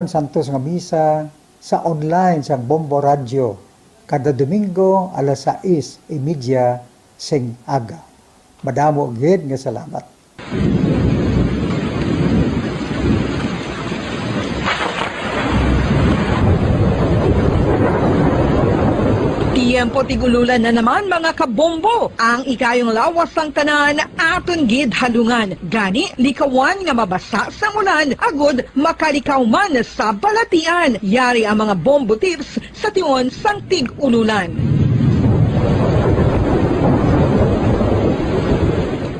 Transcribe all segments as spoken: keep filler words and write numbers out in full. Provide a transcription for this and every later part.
Santos nga misa sa online sang Bombo Radyo kada Domingo alas sais y media sing aga. Madamo gid nga salamat. Tiyempo tig-ululan na naman, mga kabombo. Ang ikayong lawas sang tanan aton gid halungan. Gani, likawan nga mabasa sang ulan agud makalikaw man sa balatian. Yari ang mga bombo tips sa tion sang tig-ululan.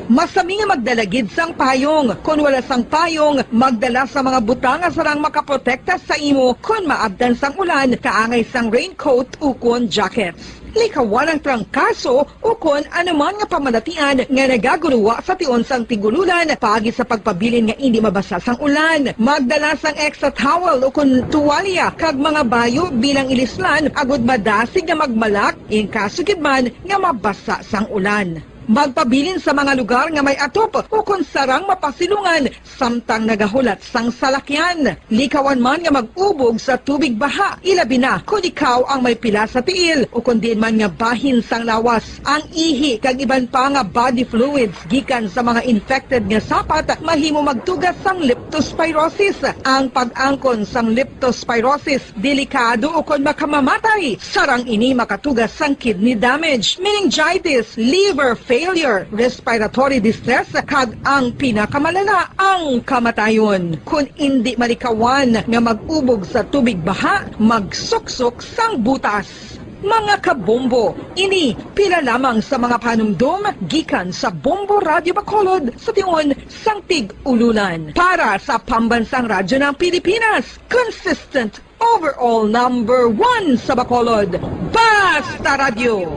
Masami nga magdala gid sang payong. Kon wala sang payong, magdala sa mga butang nga sarang makaprotekta sa imo kon maabtan sang ulan, kaangay sang raincoat ukon jackets. Likawan ang trangkaso ukon anuman nga pamalatian nga nagaguruwa sa tion sang tig-ululan paagi sa pagpabilin nga indi mabasa sang ulan. Magdala sang extra towel ukon tuwalya kag mga bayo bilang ilislan agud madasig nga magmalak in kaso gid man nga mabasa sang ulan. Magpabilin sa mga lugar nga may atop ukon sarang mapasilungan samtang nagahulat sang salakyan. Likawan man nga mag-ubog sa tubig baha, ilabi na kon ikaw ang may pila sa tiil ukon diin man nga bahin sang lawas. Ang ihi kag iban pa nga body fluids gikan sa mga infected nga sapat mahimo magtuga sang leptospirosis. Ang pag-angkon sang leptospirosis delikado ukon makamamatay. Sarang ini makatuga sang kidney damage, meningitis, liver failure, respiratory distress, kag ang pinakamalala, ang kamatayon. Kon indi malikawan nga mag-ubog sa tubig baha, magsuksok sang butas. Mga kabombo, ini pila lamang sa mga panumdom gikan sa Bombo Radyo Bacolod sa tion sang tig-ululan. Para sa Pambansang Radyo ng Pilipinas, consistent overall number one sa Bacolod, Basta Radyo,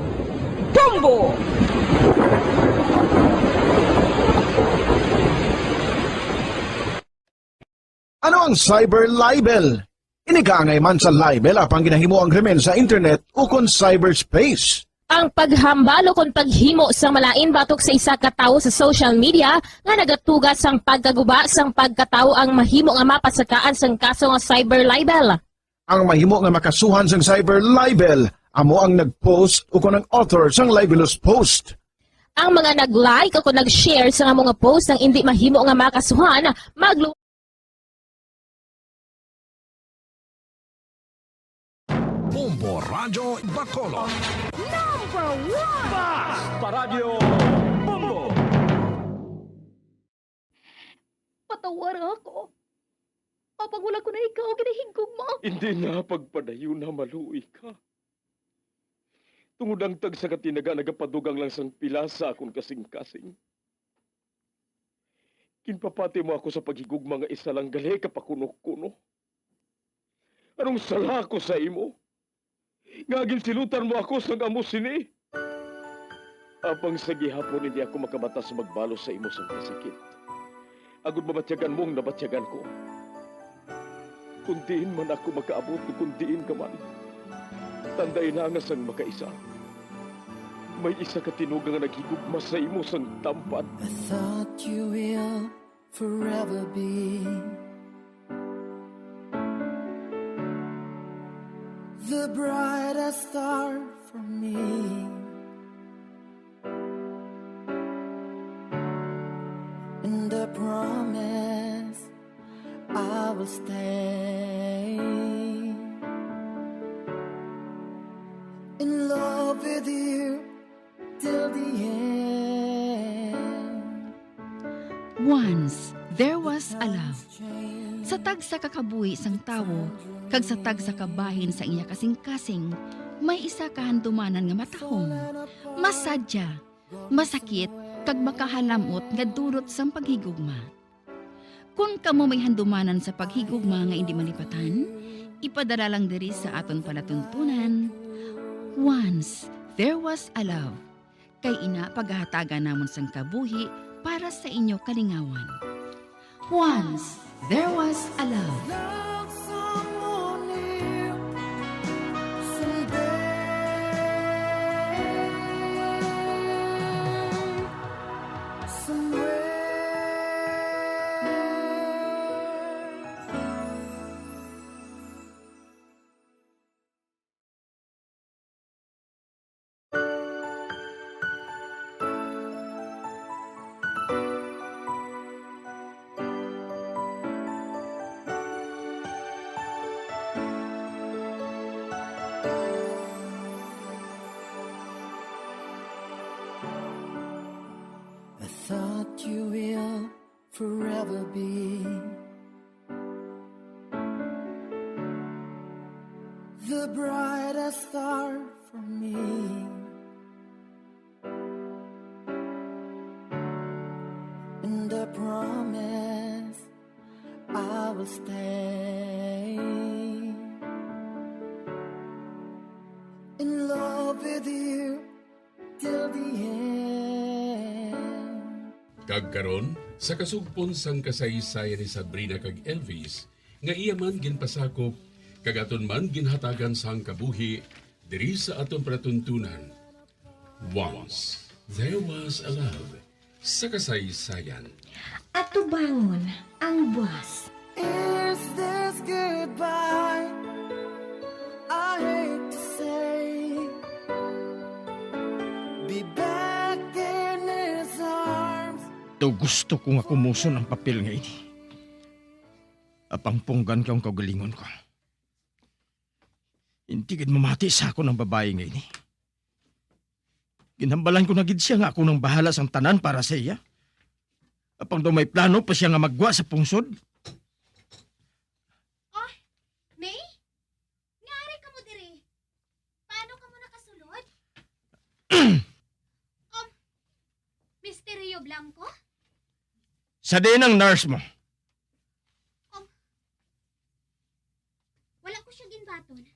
Bombo! Ano ang cyber libel? Ini kaangay man sa libel apang ginahimo ang krimen sa internet ukon cyberspace. Ang paghambal ukon paghimo sang malain batok sa isa ka tawo sa social media nga nagatuga sang pagkaguba sang pagkatawo ang mahimo nga mapasakaan sang kaso nga cyber libel. Ang mahimo nga makasuhan sang cyber libel amo ang nag-post ukon ang author sang libelous post. Ang mga nag-like ukon nag-share sang amo nga post nga indi mahimo nga makasuhan, maglu- Bombo Radyo Bacolod. Number one! Basta Radyo Bombo! Patawara ako. Apang wala ko na ikaw ginahigugma. Hindi na pagpadayon na maluoy ka. Tungod ang tagsa ka tinaga nagapadugang lang sang pila sa akon kasing-kasing. Ginpapati mo ako sa paghigugma nga isa lang gali ka pakuno-kuno. Anong sala ako sa imo? Nga ginsilutan mo ako sang amo sini? Apang sa gihapon hindi ako makamata sa magbalos sa imo sang kasakit. Agud mabatyagan mo ang nabatyagan ko. Kung diin man ako makaabot, kung diin ka man, tandai na nga sang makaisa, may isa ka tinuga nga naghigugma sa imo sang tampad. I thought you will forever be the brightest star for me. And I promise I will stay in love with you till the end. Once, there was a love. Sa tagsa ka kabuhi sang tawo, kag sa tagsa ka bahin sa iya kasing-kasing, may isa ka handumanan nga matahom, masadya, masakit, kag makahalamot nga dulot sang paghigugma. Kon kamo may handumanan sa paghigugma nga indi malipatan, ipadala lang diri sa aton palatuntunan, Once There Was a Love. Kay ina pagahatagan namon sang kabuhi para sa inyo kalingawan. Once There Was a Love. Love someone new someday. Somewhere. be the brightest star for me and the promise I will stay in love with you till the end. Kag karon, sa kasugpon sang kasaysayan ni Sabrina kag Elvis, nga iya man ginpasakop, kag aton man ginhatagan sang kabuhi diri sa aton palatuntunan, Once There Was a Love, sa kasaysayan. Atubangon ang buas. Is this goodbye? I hate to say, be back in his arms. Daw gusto ko nga kumuson ang papel nga ini. Apang punggan ko ang kaugalingon ko. Hindi gid mamati sa akon ang babayi nga ini. Ginhambalan ko na gid siya nga ako nang bahala sang tanan para sa iya. Apang daw may plano pa siya nga maggwa sa pungsod. Oh, May? Nga ari ka mo diri? Paano ka mo nakasulod? Um, Mister Rio Blanco? Sa diin ang nurse mo? Um, Wala ko siya ginbaton.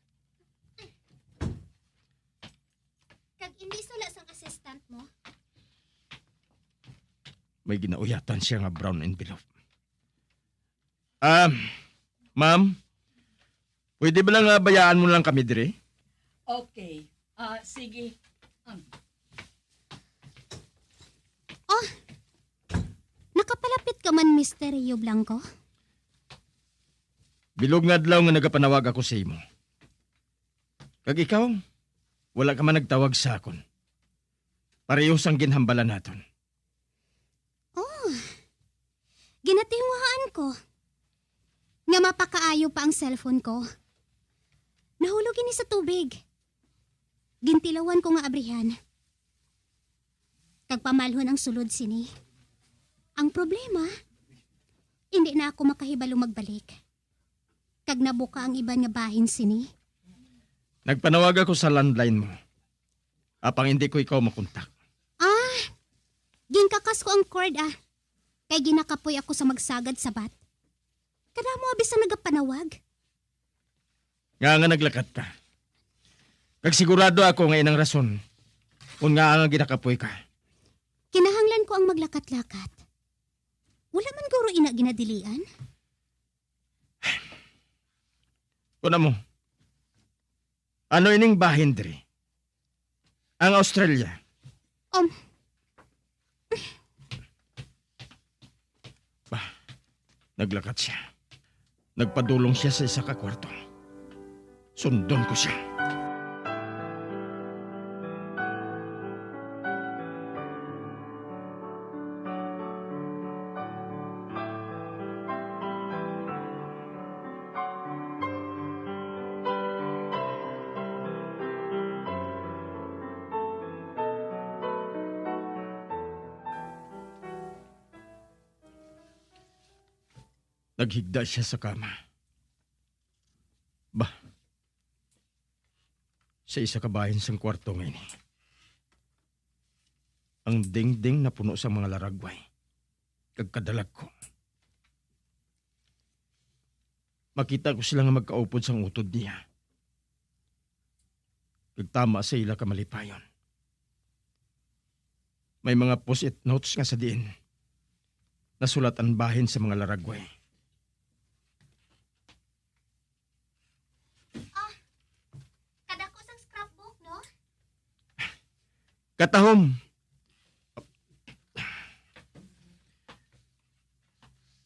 Kag indi sala sang assistant mo? May ginauyatan siya nga brown envelope. Ah, ma'am, pwede ba lang nga bayaan mo lang kami diri? Okay. Ah, sige. Um, Oh, nakapalapit ka man, Mister Rio Blanco? Bilog nga adlaw nga nagapanawag ako sa imo. Kag ikaw, wala ka man nagtawag sa akon. Pareho sang ginhambalan naton. Oh, ginatinguhaan ko nga mapakaayo pa ang cellphone ko. Nahulog ini sa tubig. Gintilawan ko nga abrihan. Kag pamalhon ang sulod sini. Ang problema, indi na ako makahibalo magbalik. Kag nabuka ang iban nga bahin sini. Nagpanawag ako sa landline mo. Apang hindi ko ikaw makontak. Ah, ginkakas ko ang cord, ah. Kay ginakapoy ako sa magsagad sabat. Kadamo abi sa nagapanawag. Nga nga naglakat ka. Kag sigurado ako nga inang rason kung nga nga ginakapoy ka. Kinahanglan ko ang maglakat-lakat. Wala man guro ina ginadilian. Kuna mo, ano ining bahin diri? Ang Australia. Um. Bah, naglakat siya. Nagpadulong siya sa isa ka kwarto. Sundon ko siya. Naghigda siya sa kama. Bah, sa isa ka bahin sang kwarto nga ini, ang dingding napuno sang mga laragway kag kadalagko. Makita ko sila nga magkaupod sang utod niya, kag tama sa ila kamalipayon. May mga post-it notes nga sa diin nasulat ang bahin sa mga laragway. Ah, kadako sang scrapbook, no? Katahom.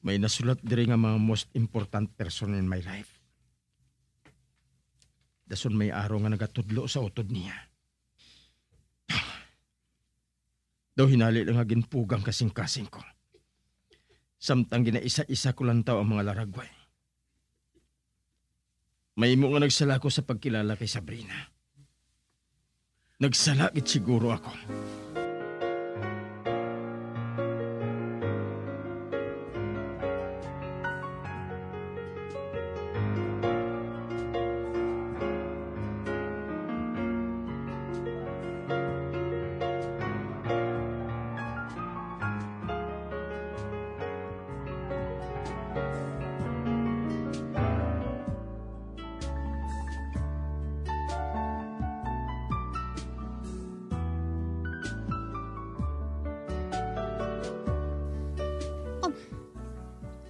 May nasulat diri nga mga most important person in my life. Dason may aro nga nagatudlo sa utod niya. Daw hinali lang nga ginpugang kasing-kasing ko. Samtang ginaisa-isa ko lantaw ang mga laragway. Mahimo nga nagsala ko sa pagkilala kay Sabrina. Nagsala gid siguro ako.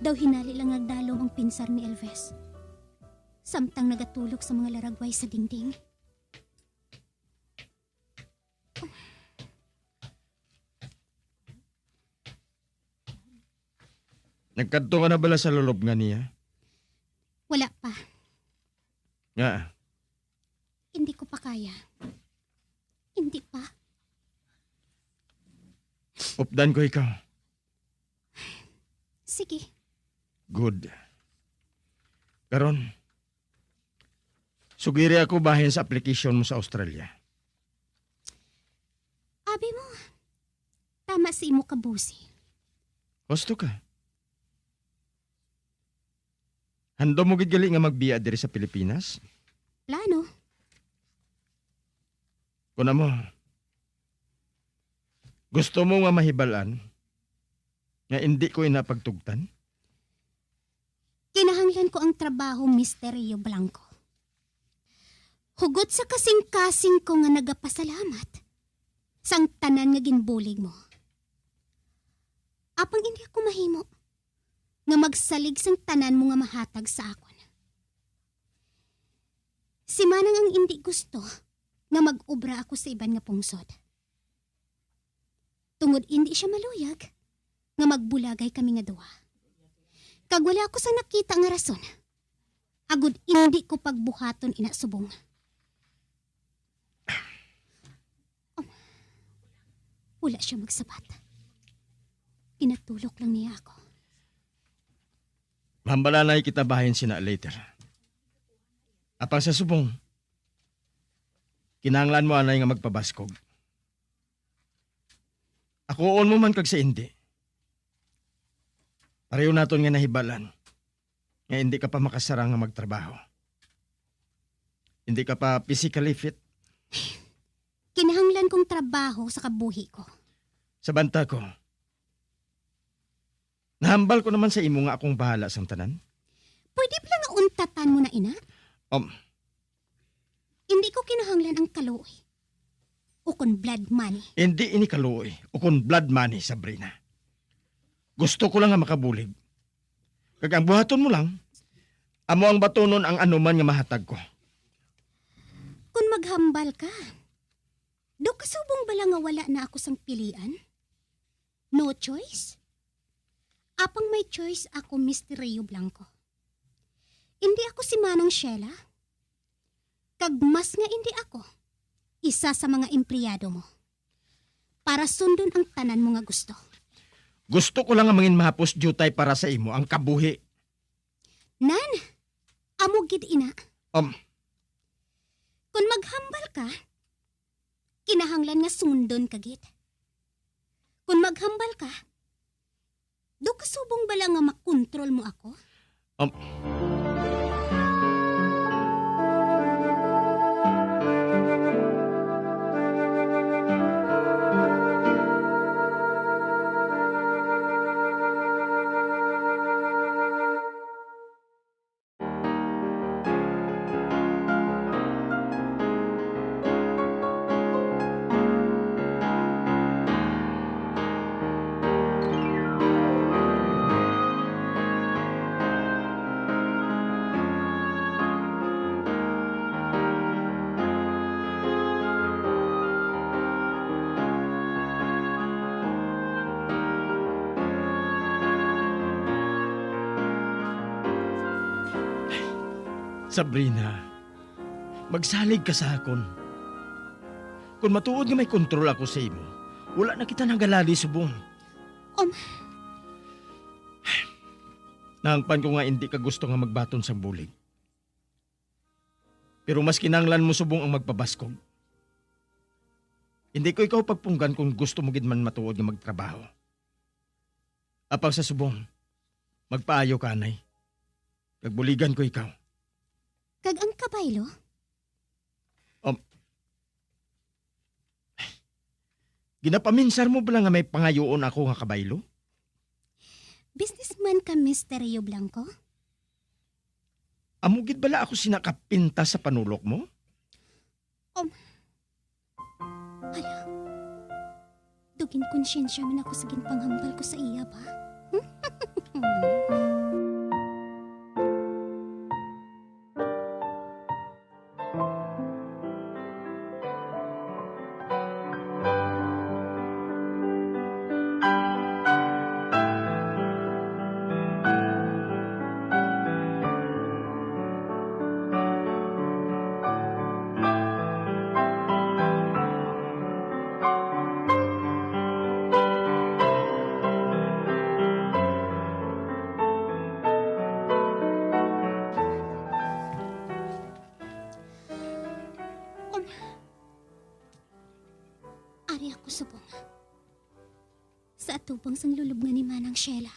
Daw hinali lang nagdalom ang pinsar ni Elvis, samtang nagatulok sa mga laragway sa dingding. Nagkadto ka na bala sa lulubngan niya? Wala pa. Nga, Hindi ko pa kaya. Hindi pa. Updan ko ikaw. Sige. Good. Karon, sugiri ako bahin sa application mo sa Australia. Abi mo, tama si imo kabusi. Husto ka. Handom mo gid gali nga magbiya diri sa Pilipinas? Plano. Kun amo, gusto mo nga mahibal-an nga indi ko ina pagtugtan? Kinahanglan ko ang trabaho, Mister Rio Blanco. Hugot sa kasing-kasing ko nga nagapasalamat sang tanan nga ginbulig mo. Apang indi ako mahimo nga magsalig sang tanan mo nga mahatag sa akon. Si Manang ang indi gusto nga mag-obra ako sa iban nga pungsod. Tungod indi siya maluyag nga magbulagay kami nga duha. Kag wala ako sang nakita nga rason agud indi ko pagbuhaton ina subong. Um, wala siya magsabat. Ginatulok lang niya ako. Mahambalanay kita bahin sina later. Apang sa subong, kinahanglan mo anay nga magpabaskog. Akuon mo man kag sa indi, pareho naton nga nahibalan nga indi ka pa makasarang nga magtrabaho. Indi ka pa physically fit. Kinahanglan kong trabaho sa kabuhi ko. Sa banta ko, nahambal ko naman sa imo nga akong bahala sang tanan. Pwede bala nga untatan mo na ina? Um, Hindi ko kinahanglan ang kaluoy ukon blood money. Hindi ini kaluoy ukon blood money, Sabrina. Gusto ko lang nga makabulig. Kag ang buhaton mo lang, amo ang batunon ang anuman nga mahatag ko. Kung maghambal ka, do kasubong bala nga wala na ako sang pilian? No choice? Apang may choice ako, Mister Rio Blanco. Indi ako si Manang Sheila. Kag mas nga indi ako isa sa mga empleyado mo para sundon ang tanan mo nga gusto. Gusto ko lang nga mangin mahapos diutay para sa imo ang kabuhi. Nan, amo gid ina. Um. Kon maghambal ka, kinahanglan nga sundon ka gid. Kon maghambal ka, do kasubong bala nga makontrol mo ako? Um. Sabrina, magsalig ka sa akon. Kon matuod nga may kontrol ako sa imo, wala na kita nagalali subong. Um. Nahangpan ko nga indi ka gusto nga magbaton sang bulig. Pero mas kinahanglan mo subong ang magpabaskog. Hindi ko ikaw pagpunggan kung gusto mo gid man matuod nga magtrabaho. Apang sa subong, magpaayo ka anay. Kag buligan ko ikaw. Kag ang kabaylo? Um, ginapaminsar mo bala nga may pangayoon ako nga kabaylo? Businessman ka, Mister Rio Blanco? Amo gid bala ako sina kapintas sa panulok mo? Um, hala, dugin konsyensya man ako sa ginpanghambal ko sa iya ba? subong sa atubang sang lulubngan ni Manang Sheila.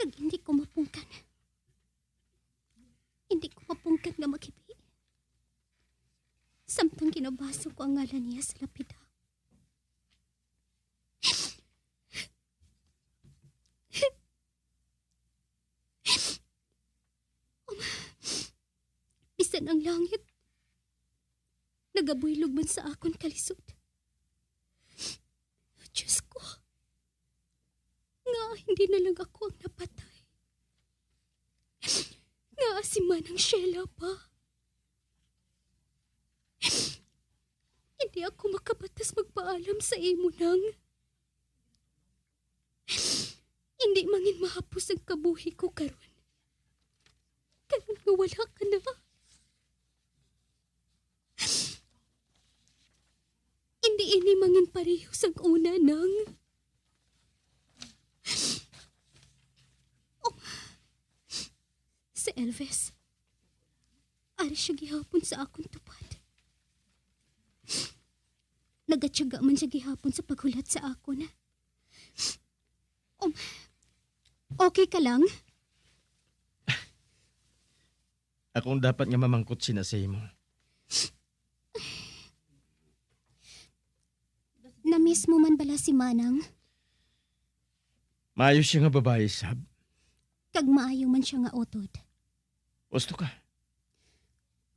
Kag hindi ko mapungkan. Hindi ko mapungkan nga makibi. Samtang ginabasog ko ang ngalan niya sa lapida. Bisan ang langit nagabuylog man sa akon kalisod. Diyos ko, nga hindi na lang ako ang napatay. Nga si Manang Sheila pa. Hindi ako makabatas magpaalam sa imo, Nang. Hindi mangin mahapos ang kabuhi ko karon. Karon nga wala ka na. Hindi ini mangin pareho sang una, Nang. Oh, si Elvis. Ari siya gihapon sa akon tupad. Nagatiyaga man siya gihapon sa paghulat sa akon. Um, okay ka lang? Akong dapat nga mamangkot sina sa imo. Namiss mo man bala si Manang? Maayo siya nga babayi, Sab. Kag maayo man siya nga utod. Husto ka.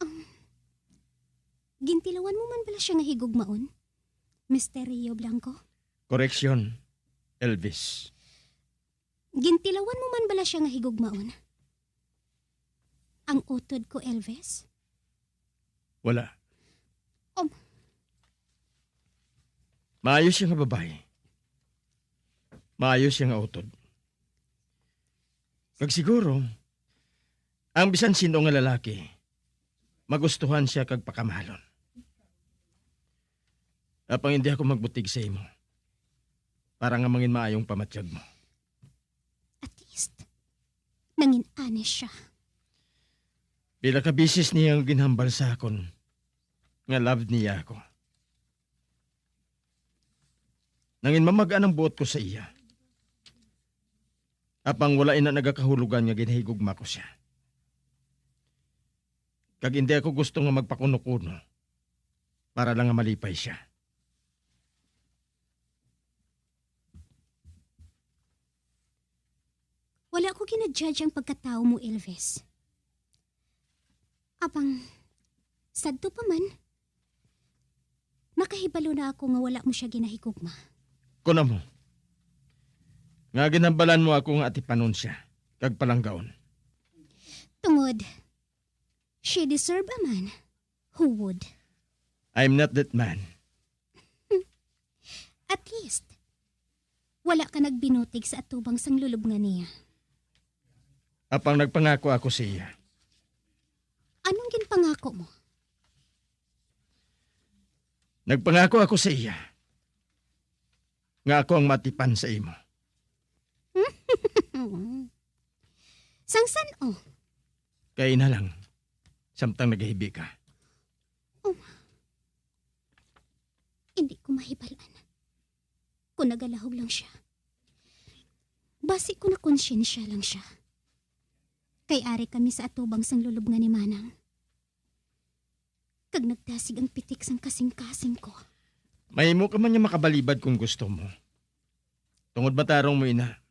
Um, gintilawan mo man bala siya nga higugmaon, Mister Rio Blanco? Koreksyon, Elvis. Gintilawan mo man bala siya nga higugmaon? Ang utod ko, Elvis? Wala. Um. Maayo siya nga babayi. Maayo siya nga utod. Kag siguro, ang bisan sin-o nga lalaki, magustuhan siya kag pakamahalon. Apang hindi ako magbutig sa imo, para nga mangin maayong pamatyag mo. At least, nangin honest siya. Pila ka bisis niya nga ginhambal sa akon nga love niya ako. Nangin mamag-an ang buot ko sa iya. Apang wala ina nagakahulogan nga ginahigugma ko siya. Kag hindi ako gusto nga magpakuno-kuno para lang nga malipay siya. Wala ko gina-judge ang pagkatawo mo, Elvis. Apang, sadto pa man, nakahibalo na ako nga wala mo siya ginahigugma. Kon amo, nga ginhambalan mo ako nga atipanon siya, kag palanggaon. Tungod, she deserve a man who would. I'm not that man. At least, wala ka nagbinutig sa atubang sang lulubngan niya. Apang nagpangako ako sa iya. Anong ginpangako mo? Nagpangako ako sa iya nga ako ang matipan sa imo. Sang san-o? Kay ina lang, samtang nagahibi ka. Oh, hindi ko mahibal-an kung nagalahog lang siya. Basi ko nakonsyensya lang siya. Kay ari kami sa atubang sang lulubngan ni Manang. Kag nagdasig ang pitik sang kasingkasing ko. Mahimo ka man nga makabalibad kon gusto mo. Tungod matarong mo ina.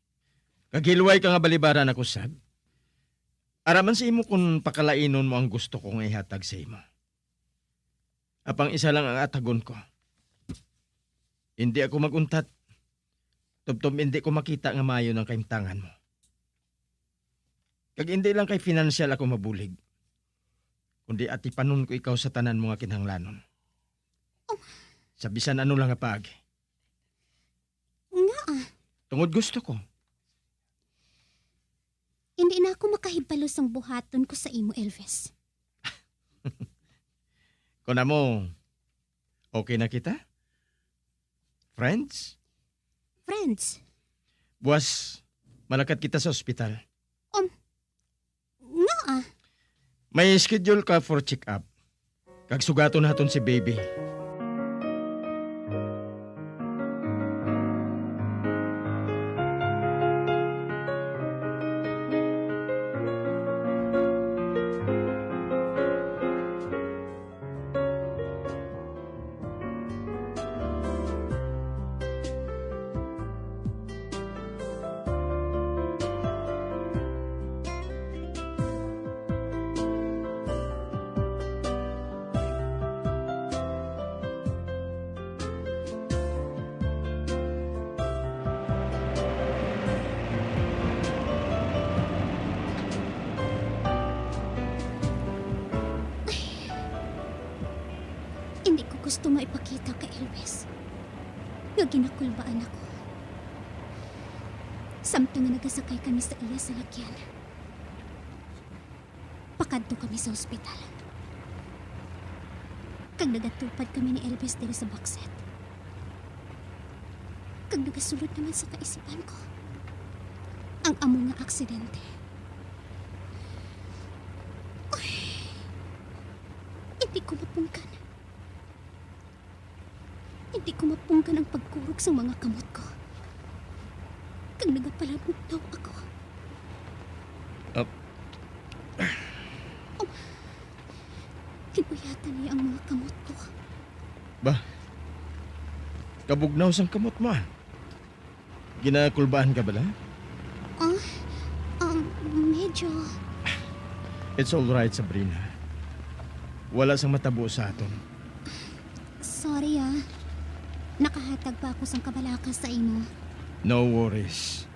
Kag hilway ka nga balibaran ako, Sab. Ara man sa imo kon pakalainon mo ang gusto ko nga ihatag sa imo. Apang isa lang ang atagon ko. Hindi ako mag-untat. Tubtob hindi ko makita nga maayo ang kahimtangan mo. Kag hindi lang kay pinansyal ako mabulig, kundi atipanon ko ikaw sa tanan mo nga kinahanglanon. Oh. Sa bisan ano lang nga paagi. Ngaa? Tungod gusto ko. Hindi na ako makahibalo sang buhaton ko sa imo, Elvis. Kon amo, okay na kita? Friends? Friends? Buwas, malakat kita sa ospital. Um, ngaa? May schedule ka for check-up. Kag sugaton naton si baby. gusto maipakita kay Elvis nga ginakulbaan ako. Samtang nga nagasakay kami sa iya salakyan, pakadto kami sa ospital. Kag nagatupad kami ni Elvis diri sa backseat. Kag nagasulod naman sa kaisipan ko ang amo nga aksidente. Uy, hindi ko mapunggan. Hindi ko mapunggan ang pagkurog sang mga kamot ko. Kag nagapalamugtaw ako. Ah. Oh. Ginuyatan niya ang mga kamot ko. Ba? Kabugnaw sang kamot mo, ah. Ginakulbaan ka bala? Ah, um, medyo. It's all right, Sabrina. Wala sang matabo sa aton. Sorry, ah. Nakahatag pa ako sang kabalaka sa imo. No worries.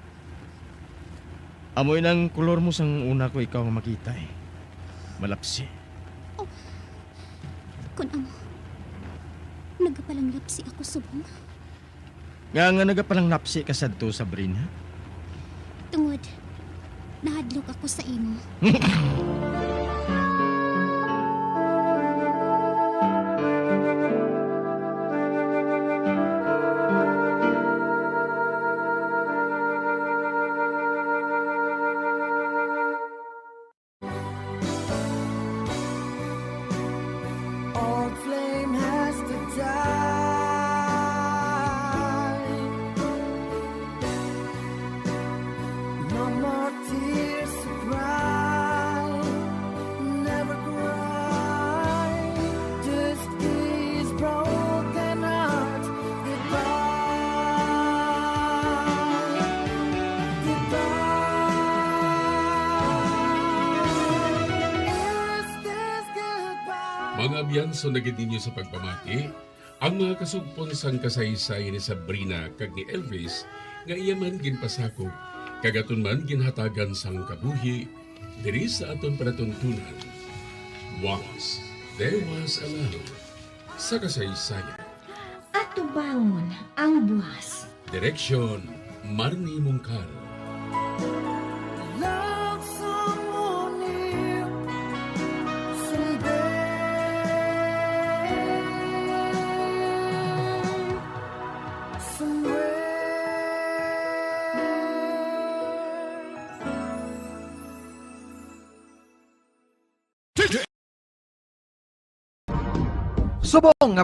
Amo inang kulor mo sang una ko ikaw makita, eh. Malapsi. Oh. Kun amo, nagapalanglapsi ako subong. Nga, nga nagapalanglapsi ka sadto, Sabrina? Tungod, nahadlok ako sa imo. All flame has to die. No more tears to cry. Never cry. This is broken heart. Goodbye. Goodbye. Is this goodbye? Mga abyanso na gid ninyo sa pagpamati ang mga kasugpon sang kasaysayan ni Sabrina kag ni Elvis nga iya man ginpasakop kag aton man ginhatagan sang kabuhi diri sa aton palatuntunan. Once There Was a Love sa kasaysayan. Atubangon ang buwas. Direksyon, Marnie Mungkal. Love someone new someday, somewhere. Subong